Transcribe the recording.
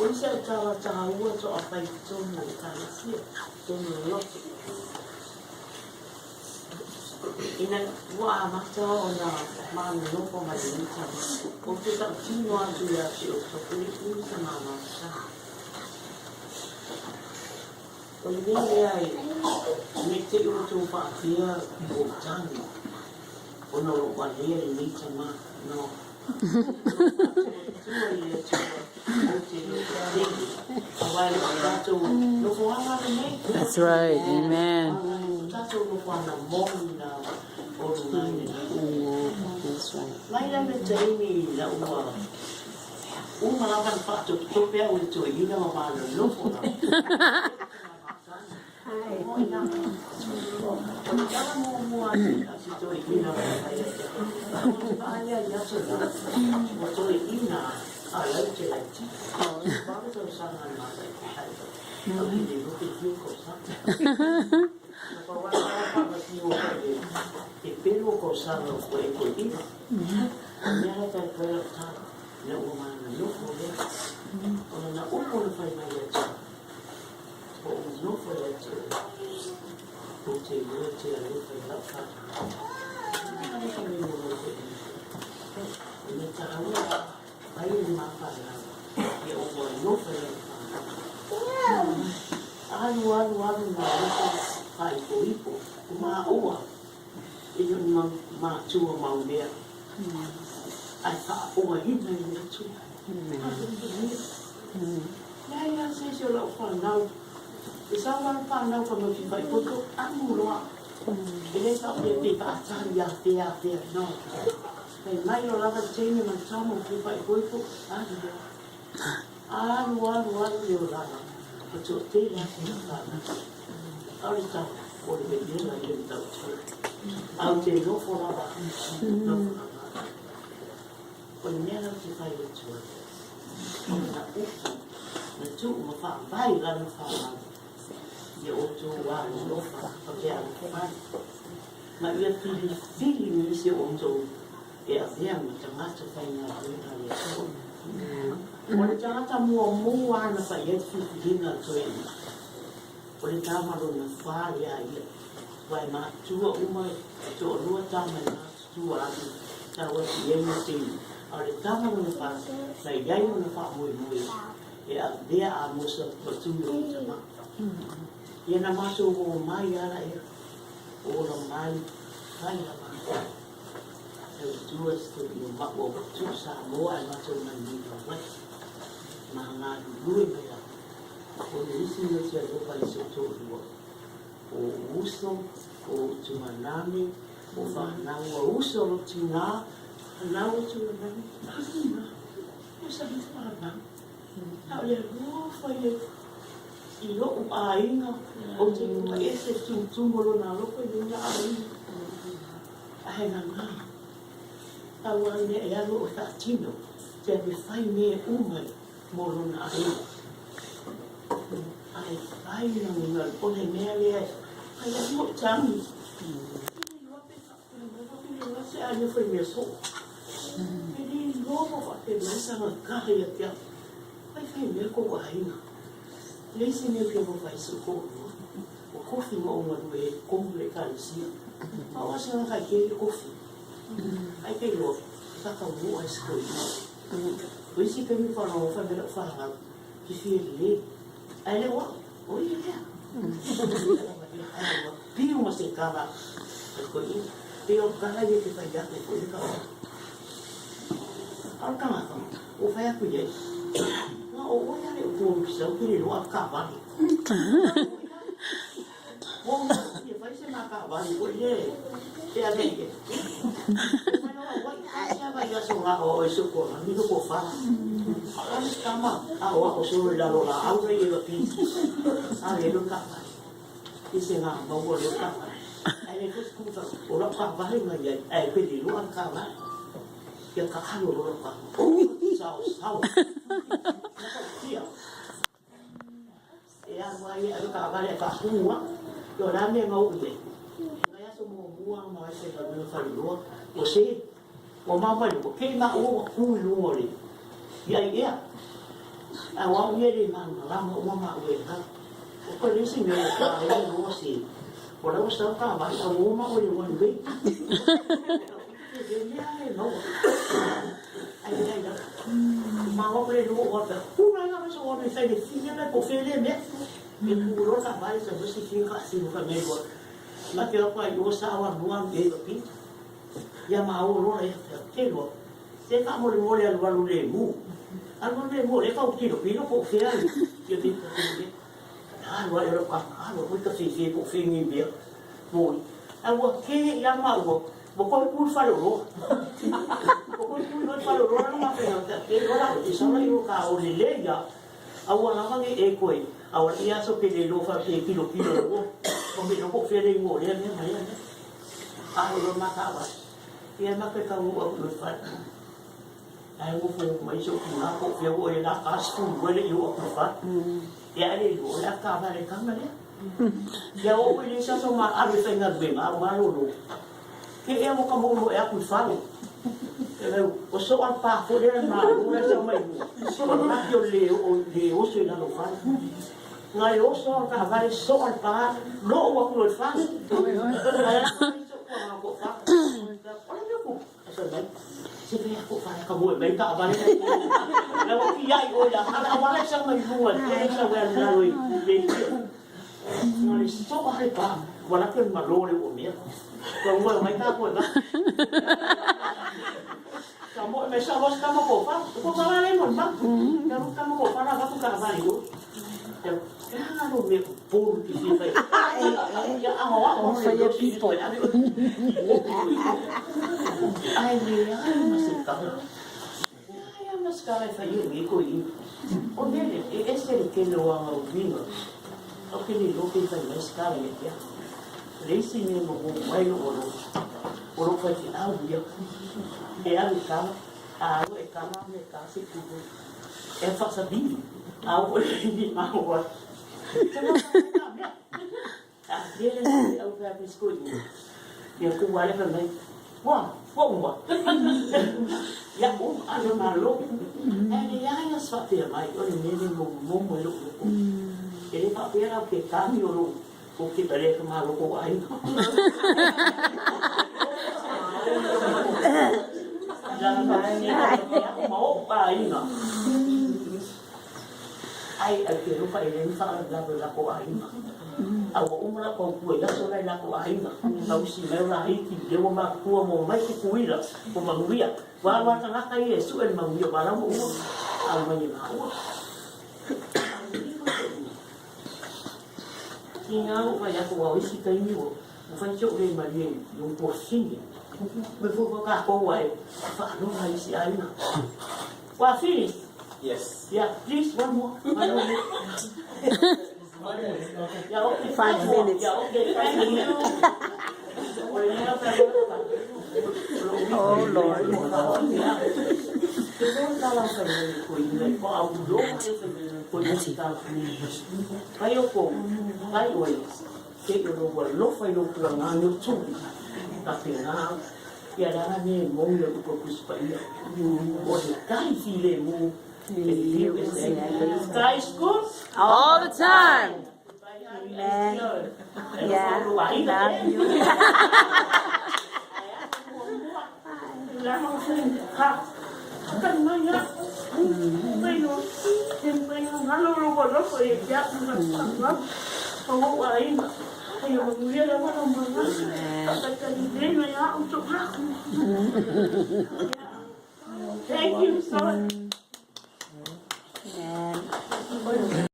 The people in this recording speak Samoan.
O isi au tala taua toa fai i totonu o Ekalesia, totonu o le lotu. Ina ua amata ona manonofo ma lenei tama, ou te tautino atu ia te outou, e le i umi sa ma alaalafaga. O le mea lea e ne i te i outou faapea ua ou tagi ona o lou valea lenei tama, no. Tua i le Atua, ou te lototele, aua e le o tatou nofoaga lenei. That's right. Amen. O tatou nofoaga moni na o luga i le lagi. Amen. That's right. Mai la le taimi ina ua uma lava na faatopetope au e le toeaina ma manonofo lava. O le tala muamua a si toeaina na fai ia te au, ou te vaai ai i aso na, ua toeaina a lau te laiti. 8 tausaga na mataitai, au te le iloa pe fia tausaga. Na pau lava la faamasino foi le pepelo o tausaga ua e toeaina. O le mea la e fai lau tala, ina ua manonofo lea, ona na upu na fai mai ia te au. Ua ou nofo ia te oe, ou te iloa e te alofa i lau whanau. Alofa mai mo lou toeaina. O mea taua ai le ma whanau, ia ou alofa i lau whanau. Alu, alu, alu nā nofo whaipoipo, o māua, e le o ni mau mātua mau mea. Ae whaaoahina i le Atua. Leai lava se isi o lau fanau e sau lava le fanau ka mau fai poto amu loa. E le faapea pe faatali afea afea no. Fai mai o lava le teine ma le tama o fai poipo alu loa. Alu alu alu le olaga ua toatele atu na fanau. A o le tala o le vevela ia matautia. Ae ou te nofo lava, nofo lava. O le mea la ou te fai atu ai, o lana upu na tuu ma faavae i lana fanau, ia outou alolofa ma ke alofai, ma ia filifili nisi o outou e avea ma tagata faigaluega a le Atua. O le tagata muamua na fai ai le filifiliga a le toeaina, o le tama lona fa lea a ia, aua e matutua uma e toalua tama e matutua atu tau atu i ai le teine, a o le tama lona fa na i ai lona faamoemoe e avea Amosa ma tui o le tama. Ia na matou o mai ala ea, ola mai, fai lava. Tautua se taimi o maua ua tu Samoa ae matou mai nei Hawaii. Ma galulue mai lava. O le isi mea ou te alofa ai i si ou toalua, o ou uso, o ou tumaname, o fanau, ua uso lou tinā, fanau o tumaname, a tinā, o sa le fanau. A o le alofa ia i lo'u aiga, ou te iloa ese le tumutumu o lona alofa i lona aiga. Ae nana, pau lava le mea e alu au e faatino, te alu e fai mea uma mo lona aiga. Ae fai lagona, o le mea lea e fai atu ou tagi. E le iloa pe faapea mai, pe le iloa se aiga fai mea soo. E le iloa po faapea mai sana kaha ia te au. Fai fai mea kou aiga. Le isi mea ou te alofa ai i si ou toalua, o kofi ma ou galue ai i totonu o le Ekalesia. A o asa laka i kēia kofi. Ai pe iloa, e whakaū ai se toeaina. O isi taimi whaloa whai me lau whanau, ki whia lelei. Ae le o au, o ia lea. Ai ua piu ma se kala e toeaina. Pei o kala ia te whai ake koe le kala. A o le tangata, ua whai aku i ai. Nga o oe ale o tō ki sau ke le loa ka wale. E alu ai e ave taavale e faatumu a, o le a mea na oo i ai? Nai aso muamua ma ai se galuega faleoloa, ua se, ua maua mai ua kei maua ua ku i luga o le i ai ea. Ae o au ia e le malamalama uma maua e lau. O koe le isi mea ua pa ai le loa se, o la ua sau ka vai a ua o maua i le one way. E mea lava e maua. Ai leai lava. Maua aku le lua o au pea, kula lava so o le fai le fia mai po fea lea mea. E ku loa ka vai sa mo si fia ka si ka mea loa. Ma te au ai o sa wa lua e o pi. Ia maua loa ia te loa. Se faamolemole alualu lemu. Alualu lemu o lea e tau tilotilo po o fea ia te le. Alu ai lou kaka, alu ai ka fefe po o fea nei mea. Moni. Ae ua kē ia maua, ua koe ku i le faleoloa. Ua koe ku i le faleoloa la mafai ona te loa la te sau la i o ka o lelei ia. Aua lava ne e koe, aua ia aso ke le loa fa te tilotilo loa. O me po o fea le ingoa o lea mea ma lea mea. Alu loa maka ai. Ia ma ke taunuu aku i le fale. Ae nofo mai si ou tuna po o fea ua e la ka sefulu ai le i oo aku i le fale. Ia ae le iloa o le a taavale tama lea. Ia oo i le isi aso ma alu e faigaluega a o malolo. Ke ea ua ka moʻo e aku i fale. O so a pa foi lea malo lea sau mai lua. O le maki o le le oso i lalo fale. Na le oso o taavale so a pa lo o aku i fale. Ai la Se fai aku fale ka moe mai taavale. Na o ki ai o la ala awala sa mai lua le sa wa lalo i le. Na le so a le pa wala ke malo le o mea. Ka ua mai ta ko na. Ka moe mai sa was ka mo ko fa. Ko ka le mo ma. Ka mo ka mo ko fa la va ku ka va yo. For your people. Ai le ai ma se kala. Ai a ma se kala e fai e nge ko i. O mele e ese le tele o anga uiga. O ke le lo ke fai mai se kala ia ia. Le isi mea mo mo mai lo o lo. O lo fai te au ia. E alu kala. A alu e kala me ka se kuku. E whakawiri, a o i maua. Te mea ka mea. A kele te au pea te skui. Ia ku wale ka mai. Wa, wa uma. Ia u ano malo. E le ia ia swa pea mai o le mele mo mo mo lo lo. E le pa pea ke kami o lo o ke pare ka malo ko ai. La ka si ma o pa ina. Ai ai ke lupa e le fa la la ko aiga. A ua uma la ko ku e aso la la ko aiga. Ka usi mai la hiki le ua ma kua mo mai ke kuila ko manuia. Wa wa tangata ia e sue le manuia wa la mo uma. A mai ma ua. Ki ngā o whai ako au isi taimi o whai te ore marie i o posini. Me fo fo ka koua e whaanoa isi aina. Wa finish? Yes. Yeah, please, one more. One more. Yeah, okay. 5 minutes. Yeah, okay, thank you. Oh, Lord. Pai o ko, pai oe, ke i ro ua lofa i lo kua ngā nio tū, ka te ngā, ia rara me mou le upa kuspa ia. O he kai fi le mou, e liu e se. Guys, good? All the time. Amen. Yeah. Love you. Thank you so much. Amen.